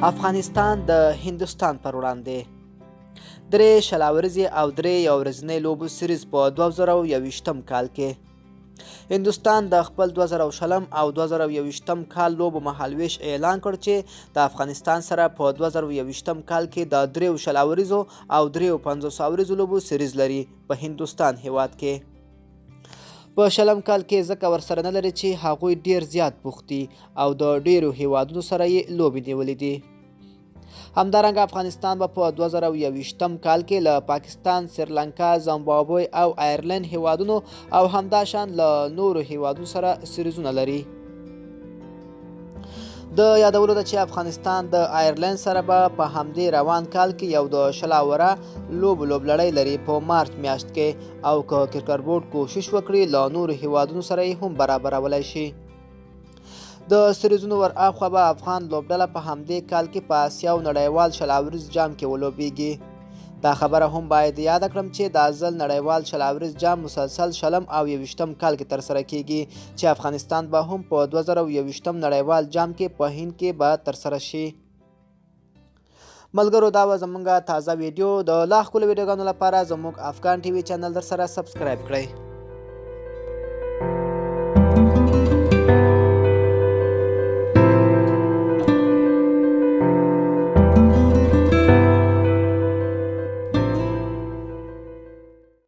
افغانستان د هندوستان پر وړاندې درې 20 اوریزې او درې یو ورځنۍ لوبو سیریز په 2021 کال کې. هندوستان د خپل 2020 او 2021 کال لوبو مهالویش اعلان کړ چې د افغانستان سره په 2021 کال کې د دریو 20 اوریزو او دریو 50 اوریزو لوبو سیریز لري په هندوستان هیواد کې. په شلم کال کې ځکه ورسره نه لري چې هغوی ډیر زیات بوخت دي او د ډیرو هیوادونو سره یې لوبې نیولې دي. همدارنګه افغانستان به په 2021 کال کې له پاکستان، سریلانکا، زمبابوې او آیرلند هیوادونو او همداشان له نورو هیوادونو سره سریزونه لري. د یادولو ده چې افغانستان د آیرلند سره به په همدې روان کال کې یو د 20 اوره لوبو لوبلړۍ لري په مارچ میاشت کې، او که کرکټ بورډ کوشش وکړي له نورو هیوادونو سره یې هم برابرولی شي. د سریزونو ور اخوا به افغان لوبډله په همدې کال کې په اسیا او نړیوال 20 اوریز جام کې ولوبیږي. دا خبره هم باید یاده کړم چې دا ځل نړیوال 20 اوریز جام مسلسل شلم او یوویشتم کال کې ترسره کیږي چې افغانستان به هم په 2021 نړیوال جام کې په هند کې به ترسره شي. ملګرو، دا وه زمونږ تازه ویډیو. د لا ښکلو ویډیوګانو لپاره زموږ افغان ټي وي چینل در سره سبسکرایب کړئ.